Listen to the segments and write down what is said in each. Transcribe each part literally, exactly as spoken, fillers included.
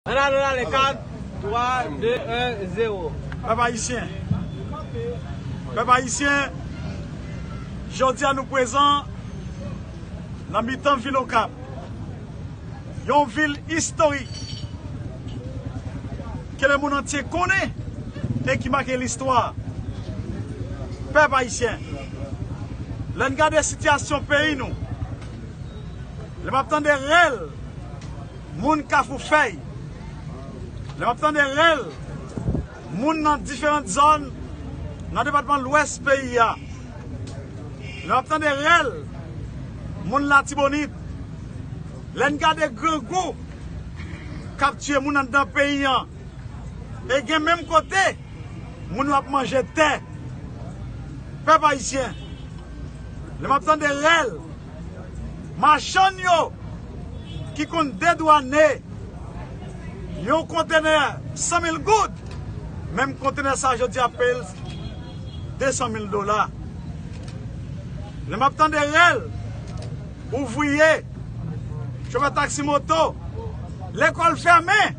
Ann ale, ann ale, kat, twa, de, en, zewo. Pèp ayisyen. Pèp ayisyen, jodi a nou prezan nan mitan vil Okap. Yon vil istorik ke lemonn antye konnen e ki make listwa. Pèp ayisyen, lè n gade sitiyasyon peyi nou, lè m ap tande rèl moun Kafou Fèy, lè m ap tande rèl moun nan diferan zòn nan depatman Lwès peyi a, lè m ap tande rèl moun Latibonit, lè n gade grangou k ap tiye moun anndan peyi an, e gen menm kote moun yo ap manje tè. Pèp ayisyen, lè m ap tande rèl machann yo ki konn dedwane yon kontenè san mil goud, menm kontenè sa a jodi a peye l de san mil dola. Lè m ap tande rèl ouvriye, chofè taksi moto, lekòl fèmen,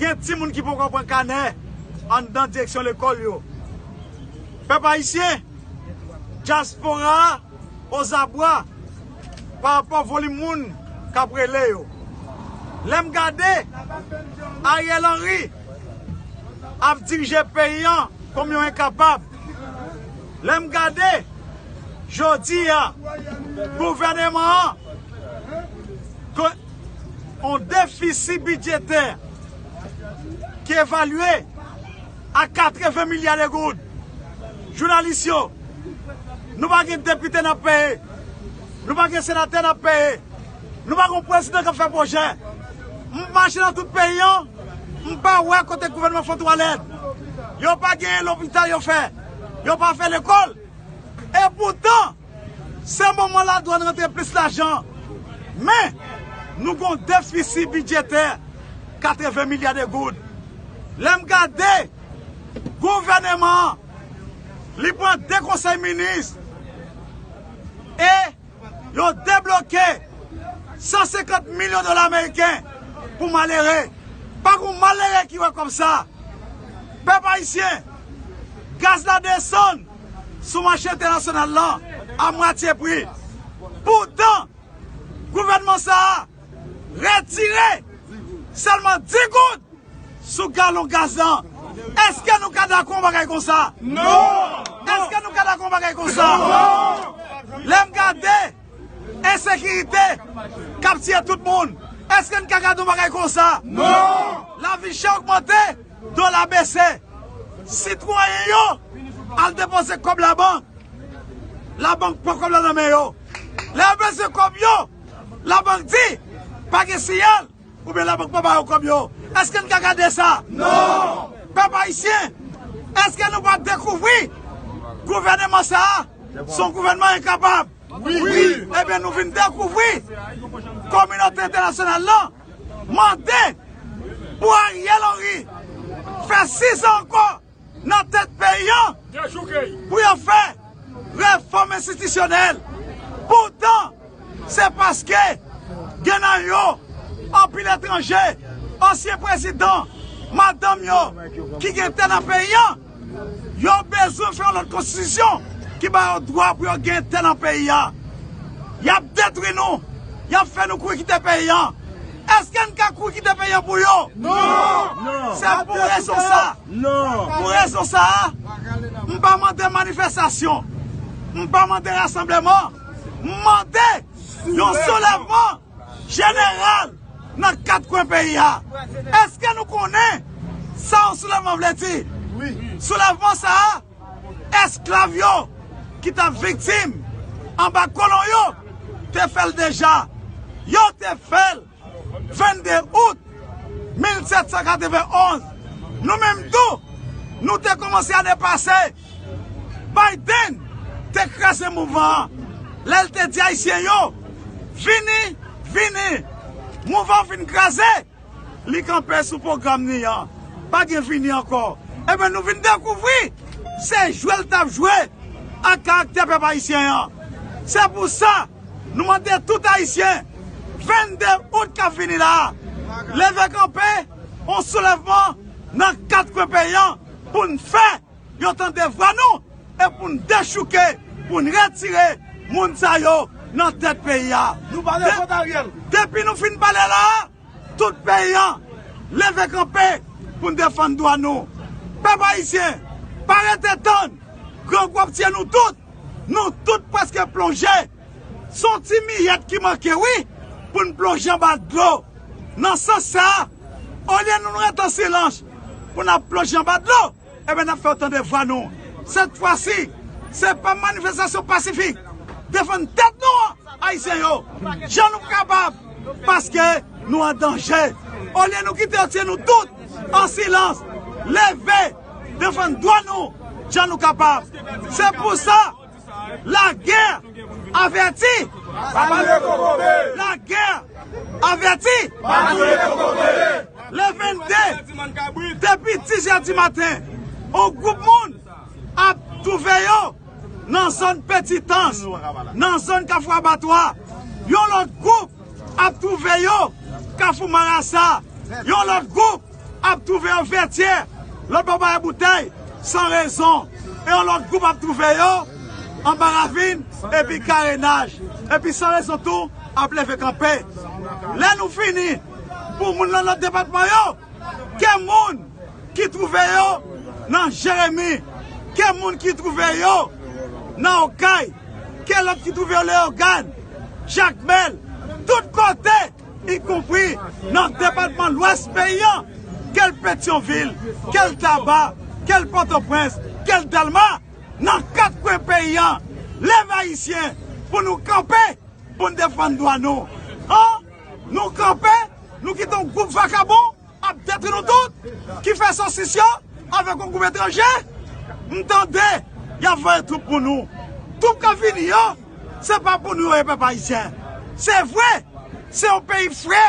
gen timoun ki poko pran kanè anndan direksyon lekòl yo. Pèp ayisyen, dyaspora a ozabwa pa rapò volim moun k ap rele yo. Lè m gade Ariel Henry ap dirije peyi an kòm yon enkapab, lè m gade jodi a gouvèneman an, ke yon defisi bidjetè ki evalye a katreven milya de goud. Jounalis yo, nou pa gen depite n ap peye, nou pa gen senatè n ap peye, nou pa gen prezidan k ap fè pwojè. M mache nan tout peyi an, m pa wè kote gouvènman fè twalèt. Yo pa gen lopital yo fè, yo pa fè lekòl. E poutan, se moman ladwann rantre plis lajan. Men, nou gon defisi bidjetè katreven milya de goud. Lè m gade gouvèneman an, li pran de konsèy minis e yo debloke san senkant milyon dola ameriken pou malere. Pa gon malere ki wè kòb sa. Pèp ayisyen, gaz la desann sou mache entènasyonal lan a mwatye pri. Poutan, gouvènman sa a retire sèlman dis goud sou galon gaz lan. Èske nou ka dakò yon bagay konsa? Non! Èske nou ka dakò yon bagay konsa? Non! Lè m gade ensekirite k ap tiye tout moun, èske n ka gade yon bagay konsa? Non! Lavi chè ogmante, dola bese. Sitwayen yo al depoze kòb labank. Labank pran kòb la nan men yo. Lè yo bezwen kòb yo, labank di pa gen siyal, oubyen labank pa ba yo kòb yo. Èske n ka gade sa? Non! Pèp ayisyen, èske nou pa dekouvri gouvèneman sa a se yon gouvènman enkapab? Wi! Ebyen, nou vin dekouvri kominote entènasyonal lan mande pou Ariel Henry fè sis an ankò nan tèt peyi an pou yo fè refòm enstitisyonèl. Poutan, se paske gen nan yo anpil etranje, ansyen prezidan, madanm yo ki gen tè nan peyi an, yo bezwen fè yon lòt konstitisyon ki ba yo dwa pou yo gen tè nan peyi a. Y ap detwi nou, y ap fè nou kouri kite peyi an. Èske n ka kouri kite peyi an pou yo? Non! Se pou rezon sa. Non! Pou rezon sa a, m pa mande manifestasyon, m pa mande rasanbleman, m mande yon soulèvman jeneral nan kat kwen peyi a. Èske nou konnen sa yon soulèvman vle di? Soulèvman sa a, esklav yo ki t ap viktim anba kolon yo te fè l deja. Yo te fè l vennde out mil sèt san katrevenn onz. Nou menm tou, nou te kòmanse ane pase. Biden te kraze mouvman an lè l te di Ayisyen yo, vini, vini. Mouvman an fin kraze, li kanpe sou pwogram li an. Pa gen vini ankò. Ebyen, nou vin dekouvri se jwe l t ap jwe ak karaktè pèp ayisyen an. Se pou sa, nou mande tout Ayisyen, vennde out k ap vini la a, leve kanpe, yon soulèvman nan kat kwen peyi a pou n fè yo tande vwa nou e pou n dechouke, pou n retire moun sa yo nan tèt peyi a. Nou pale kont Ariel. Depi nou fin pale la a, tout peyi a leve kanpe pou n defann dwa nou. Pèp ayisyen, pa rete tann grangou ap tiye nou tout. Nou tout prèske plonje. Se yon ti miyèt ki manke, wi, pou n plonje anba dlo. Nan sans sa a, olye nou, nou rete an silans pou n ap plonje anba dlo, ebyen, n ap fè yo tande vwa nou. Sèt fwa si, se pa manifestasyon pasifik. Defann tèt nou an, Ayisyen yo, jan nou kapab, paske nou an danje. Olye nou kite yo tiye nou tout an silans, leve, defann dwa nou, jan nou kapab. Se pou sa, lagè avèti. Lagè avèti. Le vennde, depi dis è di maten, yon gwoup moun ap twouve yo nan zòn Petitans, nan zòn Kafou Abatwa, yon lòt gwoup ap twouve yo Kafou Marasa, yon lòt gwoup ap twouve yo Vètyè, lòt bò Bayè Boutèy, San Rezon, e yon lòt gwoup ap twouve yo anba ravin epi karenaj, epi San Rezon tou ap leve kanpe. Lè nou fini, pou moun nan lòt depatman yo, ke moun ki twouve yo nan Jeremi, ke moun ki twouve yo nan Okay, ke lòt ki twouve yo Leyogàn, Jakmèl, tout kote, ikonpri nan depatman Lwès peyi a, ke l Petyonvil, ke l Taba, ke l Pòtoprens, ke l Dèlma, nan kat kwen peyi a, leve Ayisyen pou nou kanpe, pou n defann dwa nou. An, nou kanpe, nou kite yon gwoup vakabon ap detwi nou tout, ki fè sosis yo avèk yon gwoup etranje. M tande y ap voye twoup pou nou. Twoup k ap vini yo, se pa pou nou yo ye, pèp ayisyen. Se vre, se yon peyi frè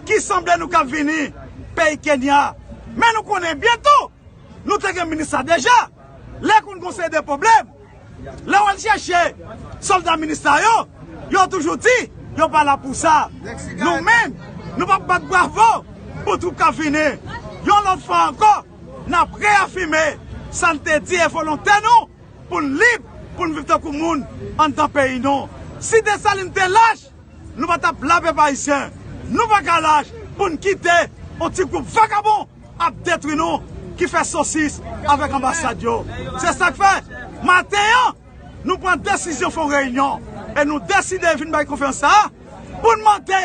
ki sanble nou k ap vini, peyi Kenya. Men nou konnen byen tou, nou te gen minis sa deja. Lè konn gon seri de pwoblèm, lè w al chèche sòlda minista yo, yo toujou di yo pa la pou sa. Nou menm, nou p ap bat bravo pou twoup k ap vini. Yon lòt fwa ankò, n ap reyafime sa n te di e volonte nou pou n lib, pou n viv tankou moun anndan peyi nou. Si Desalin te lach, nou pa t ap la, pèp ayisyen. Nou pa ka lach pou n kite yon ti gwoup vakabon ap detwi nou, ki fè sosis avèk anbasad yo. Se sa k fè, maten an, nou pran desizyon fè yon reyinyon e nou deside vin bay konferans sa a pou n mande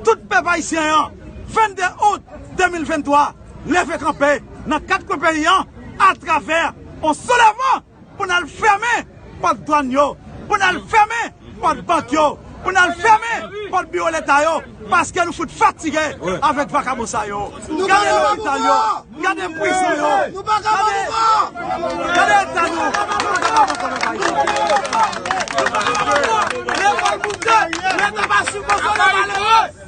tout pèp ayisyen an, vennde out de mil venntwa, leve kanpe nan kat kwen peyi an atravè yon soulèvman pou n al fèmen pòt dwàn yo, pou n al fèmen pòt bank yo, pou n al fèmen pòt biwo leta yo, paske nou fout fatige avèk vakabon sa yo. Gade lopital yo, gade prizon yo, gade, gade eta nou. Lekòl boutèy, leta pa sibvansyone malere.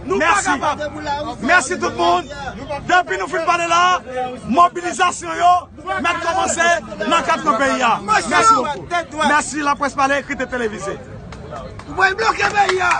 Nou pa kapab. Mèsi tout moun. Depi nou fin pale la, mobilizasyon yo mèt kòmanse nan kat kwen peyi a. Mèsi bokou. Mèsi Laprès Pale, ekri e televize. Ou pral bloke peyi a.